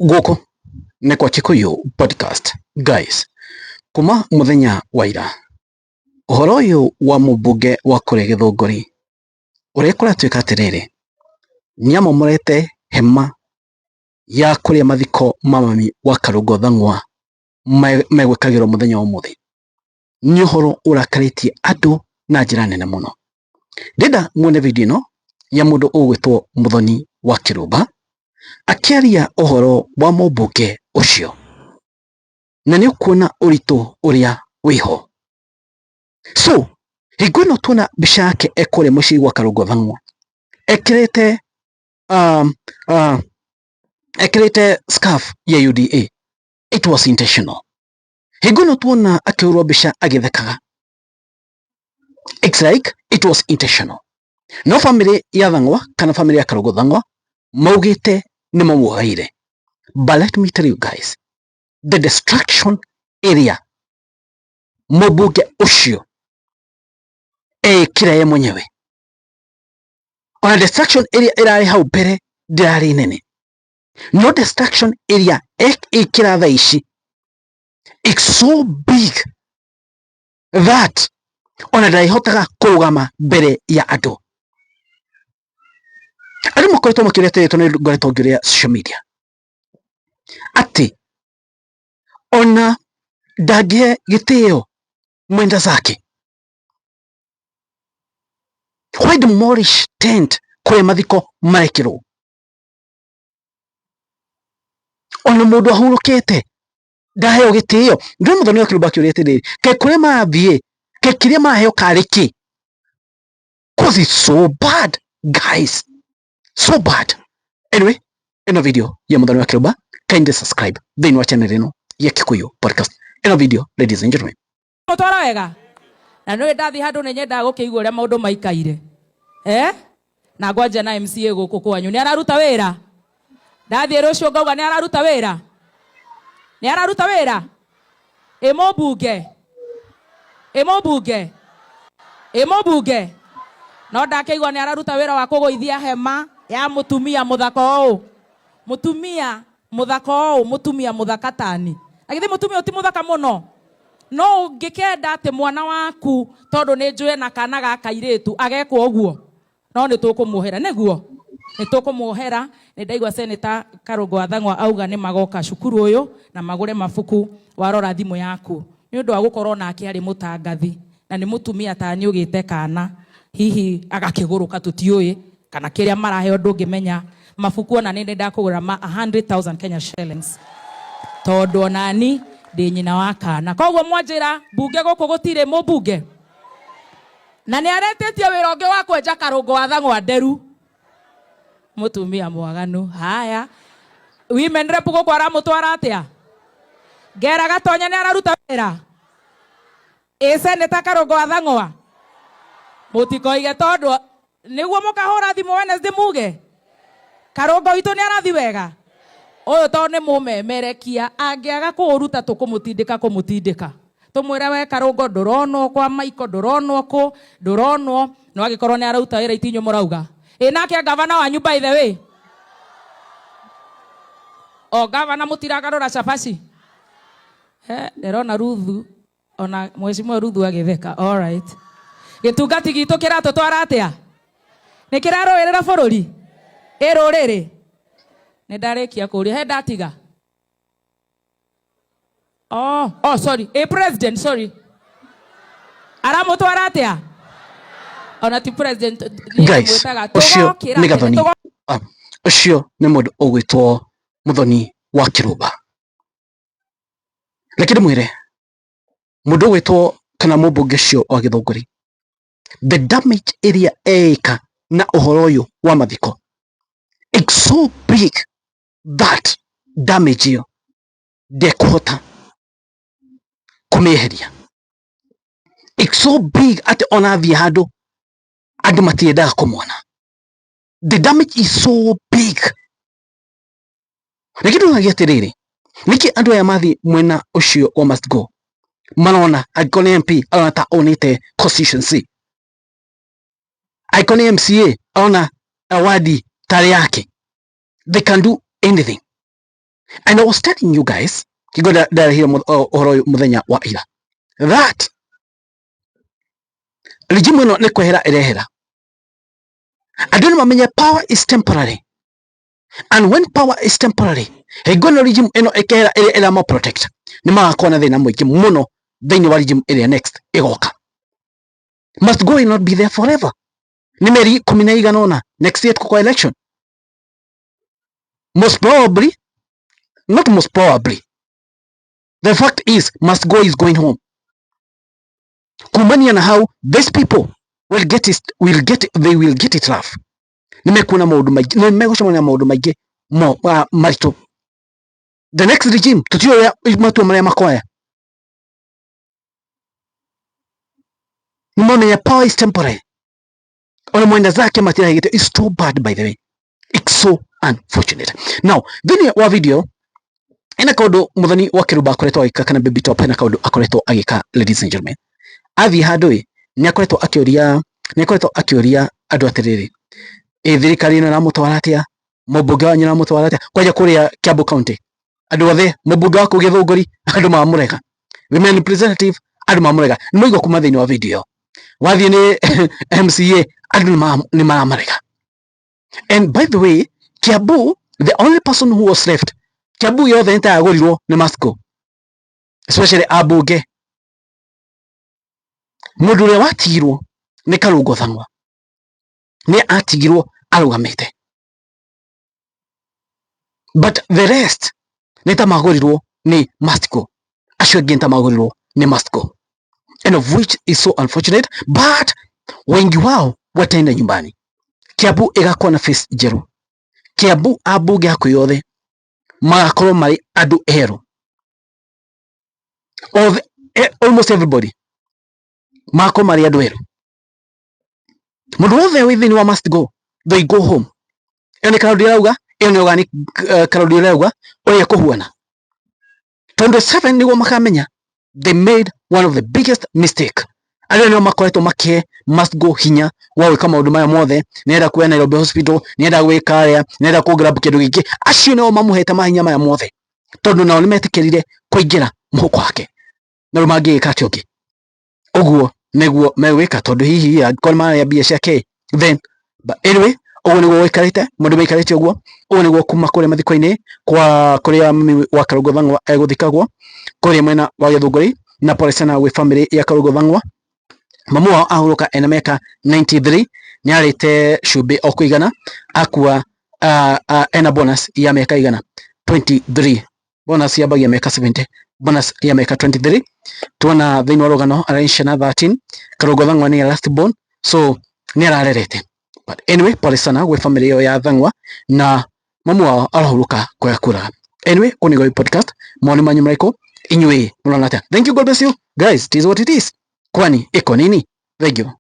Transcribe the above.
Gũkũ nĩ kwa Kikuyu Podcast. Guys, kuma mũthenya wa ira, ũhoro ũyũ wa mũmbunge wa kũrĩa Gĩthũngũri ũrĩa kũratuĩka atĩrĩrĩ, nĩamomorete hema ya kũrĩa mathiko ma mami wa Karũngo Thang'wa megwĩkagĩrwo mũthenya wa ũmũthĩ, nĩ ũhoro ũrakarĩtie andũ na njĩra nene mũno. Ndĩrenda muone video ĩno ya mũndũ ũgwĩtwo Mũthoni wa Kĩrũmba akĩaria ũhoro wa mũmbunge ũcio, na nĩ ũkuona ũritũ ũrĩa wĩho. So hingo ĩno tuona mbica yake e kũrĩa mũciĩ gwa Karũngo Thang'wa ekĩrĩte ekĩrĩte scarf ya UDA, it was intentional. Hingo ĩno tuona akĩhũrwo mbica agĩthekaga, it's like it was intentional. No family ya Thang'wa kana family ya Karũngo Thang'wa maugĩte nĩ mamuoheire. But let me tell you guys, the destruction area mũmbunge ũcio eĩkĩra ye mwenyewe, ona destruction ĩrĩa ĩrarĩ hau mbere ndĩrarĩ nene, no destruction ĩrĩa ĩkĩra thaa ici it's so big that ona ndarĩhotaga kũrũgama mbere ya andũ. Andũ makoretwo makĩũria atĩrĩrĩ, tondũ nĩ ngoretwo ngĩũria social media atĩ ona ndangĩhe gĩtĩo mwenda zake, why demolish tent kũrĩa mathiko marekĩrwo? Ona mũndũ ahurũkĩte ndaheo gĩtĩo. Ndĩrona Mũthoni wa Kĩrũmba akĩũria atĩrĩrĩ, kaĩ kũrĩa marathiĩ, kaĩ kĩrĩa maraheo karĩ kĩ? Cause it's so bad guys, so bad. Anyway, ĩno video ya Mũthoni wa Kĩrũmba, kindly subscribe thĩinĩ wa channel ĩno ya Kikuyu Podcast. Ĩno video, ladies and gentlemen. Mũtwara wega na nĩ ndathiĩ handũ nĩ nyendaga gũkĩigua ũrĩa maũndũ maikaire, eh? Na ngwanja na MCA gũkũ kwanyu nĩ araruta wĩra, ndathiĩ rũciũ ngauga nĩ araruta wĩra, nĩ araruta wĩra, ĩ mũmbunge, ĩ mũmbunge, ĩ mũmbunge, no ndakĩigua nĩ araruta wĩra wa kũgũithia hema ya mũtumia mũthaka ũũ, mũtumia mũthaka ũũ, mũtumia mũthaka tani. Na githĩ mũtumia ũyũ ti mũthaka mũno? No ũngĩkenda atĩ mwana waku, tondũ nĩ njũĩ na kana ga kairĩtu agekwo ũguo, no nĩ tũkũmuohera, nĩguo nĩ tũkũmuohera. Nĩ ndaigua Senator Karũngo wa Thang'wa auga nĩ magoka cukuru ũyũ na magũre mabuku. Warora thimũ yaku nĩ ũndũ wa gũkorwo nake arĩ mũtangathi na nĩ mũtumia tani ũgĩte kana hihi agakĩgũrũka, tũtiũĩ kana kĩrĩa maraheo ndũngĩmenya. Mabuku ona nĩ ndakũgũra ma 100,000 Kenya shillings, tondũ onani ndĩ nyina wa kana. Koguo mwanjĩra mbunge gũkũ gũtirĩ mũmbunge, na nĩ aretĩtie wĩra ũngĩ wa kwenja Karũngo wa Thang'wa nderu, mũtumia mwaganu. Haya, women rep gũkũ aramũtwara atĩa? Ngera Gatonya nĩ araruta wĩra, ĩ Senator Karũngo wa Thang'wa, mũtikoige tondũ nĩguo mũkahũra thimũ Wednesday muge Karũngo witũ nĩ arathi wega. Ũyũ tondũ nĩ mũmemerekia, angĩaga kũũruta tũkũmũtindĩka kũmũtindĩka, tũmwĩre we Karũngo ndũronwo kwa Maiko, ndũronwo kũ, ndũronwo. No angĩkorwo nĩ araruta wĩra itinyu mũrauga ĩ nake gavana wanyu, by the way, o gavana mũtiragarũra cabaci. He ndĩrona Ruthu, ona mheshimiwa Ruthu agĩtheka. All right, gĩtungati gitũ kĩratũtwara atĩa? Nĩ kĩrarũĩrĩra bũrũri ĩ rũrĩrĩ? Nĩ ndarĩkia kũria, he ndatiga. Oh, sorry, ĩ president, sorry, aramũtwara atĩa? Ona ti president. Guys, ũcio nĩ Gathoni, ũcio nĩ mũndũ ũgwĩtwo Mũthoni wa Kĩrũmba. Reke ndĩmwĩre, mũndũ ũgwĩtwo kana mũmbunge ũcio wa Gĩthũngũri, the damage ĩrĩa eĩka na ũhoro ũyũ wa mathiko, it's so big that damage ĩyo ndekũhota kũmĩeheria. It's so big atĩ ona athiĩ handũ andũ matiendaga kũmwona. The damage is so big. Reke ndũragia atĩrĩrĩ, nĩkĩ andũ aya mathiĩ mwena ũcio wa must go marona angĩkorwo nĩ MP arona ta onĩte constituency, angĩkorwo nĩ MCA arona wadi tarĩ yake, they can do anything. And I was telling you guys, hingo ndarehire ũhoro ũyũ mũthenya wa ira, that regime ĩno nĩ kwehera ĩrehera. Andũ nĩ mamenye power is temporary, and when power is temporary, hingo ĩno regime ĩno ĩkehera ĩrĩa ĩrama protect, nĩ magakorwo na thĩna mũingĩ mũno thĩinĩ wa regime ĩrĩa next ĩgoka. Must go will not be there forever. Nĩ mĩeri 18 next year kwa election, most probably, not most probably, the fact is must go is going home. Kumania na how these people will get it, will get, they will get it rough. Nĩ mekuona maũndũ maingĩ, nĩ megũcemania na maũndũ maingĩ maritũ. The next regime tũtiũĩ ũrĩa matua marĩa makoya. Nĩ mamenya power is temporary. Ona mwenda zake matirahĩgĩte. It's too bad, by the way. It's so unfortunate. Now thĩinĩ wa video ena kaũndũ Muthoni wa Kĩrumba akoretwo agĩka, kana Baby Top hena kaũndũ akoretwo agĩka. Ladies and gentlemen, athiĩ handũ ĩ nĩ akoretwo akĩũria, nĩ akoretwo akĩũria andũ atĩrĩrĩ, ĩ thirikari ĩno ĩramũtwara atĩa, mũmbunge wanyu ĩramũtwara atĩa? Kwanja kũrĩa Kiambu County, andũ othe, mũmbunge wa kũu Gĩthũngũri andũ mamũrega, women representative andũ mamũrega. Nĩ maigua kuma thĩinĩ wa video wathiĩ nĩ MCA andũ nĩ maramarega. And by the way, Kiambu, the only person who was left, Kiambu yothe nĩ ta yagũrirwo nĩ Masco, especially ambunge. Mũndũ ũrĩa watigirwo nĩ Karungo Thang'wa, nĩ atigirwo arũgamĩte, but the rest nĩ ta magũrirwo nĩ Masco, acio angĩ nĩ ta magũrirwo nĩ Masco, and of which is so unfortunate, but wengi wao wataenda nyumbani. Kiambu ĩgakorwo na face njerũ. Kiambu ambunge hakuhĩ othe magakorwo marĩ andũ erũ othe, almost everybody magakorwo marĩ andũ erũ. Mũndũ wothe wĩ thĩinĩ wa must go, they go home. Ĩyo nĩ Karũndi ĩrauga, ĩyo nĩ organic Karũndi ĩrauga ũrĩa kũhuana. 27 nĩguo makamenya they made one of the biggest mistake. Arĩa nĩo makoretwo makĩhe must go hinya wa gwĩka maũndũ maya mothe, nĩenda kuoya Nairobi Hospital, nĩenda gwĩka arĩa, nĩenda kũ grab kĩndũ gĩkĩ, acio nĩo mamũhete mahinya maya mothe, tondũ nao nĩmetĩkĩrire kũingĩra mũhuko wake. Na rĩu mangĩgĩka atĩa ũngĩ? Ũguo nĩguo megwĩka, tondũ hihi angĩkorwo nĩmararĩa mbia ciake, then but anyway, ũguo nĩguo gũikarĩte, mũndũ maikarĩte ũguo. Ũguo nĩguo kuma kũrĩa mathiko-inĩ kwa kũrĩa mami wa Karũngũ Thang'wa egũthikagwo kũrĩa mwena wa Gĩthũngũri. Na pole sana gwĩ family ya Karũngũ Thang'wa. Mamu wao ahurũka ena mĩaka 93, nĩ arĩte cumbĩ o kũigana, akua ena bonus ya mĩaka igana 23. Bonus yambagia mĩaka 70, bonus ya mĩaka 23. Tuona thĩinĩ wa rũgano ararĩ ciana 13. Karũngũ Thang'wa nĩ last born, so nĩ ararerete. But anyway, pole sana gwĩ family ĩyo ya Thang'wa, na mamu wao arahurũka kwega kuraga. Anyway, kũ nĩguo podcast mawoni manyu marĩkũ inyuĩ mũrona atĩa? Thank you, God bless you guys. It is what it is. Kwani iko nini? Thank you.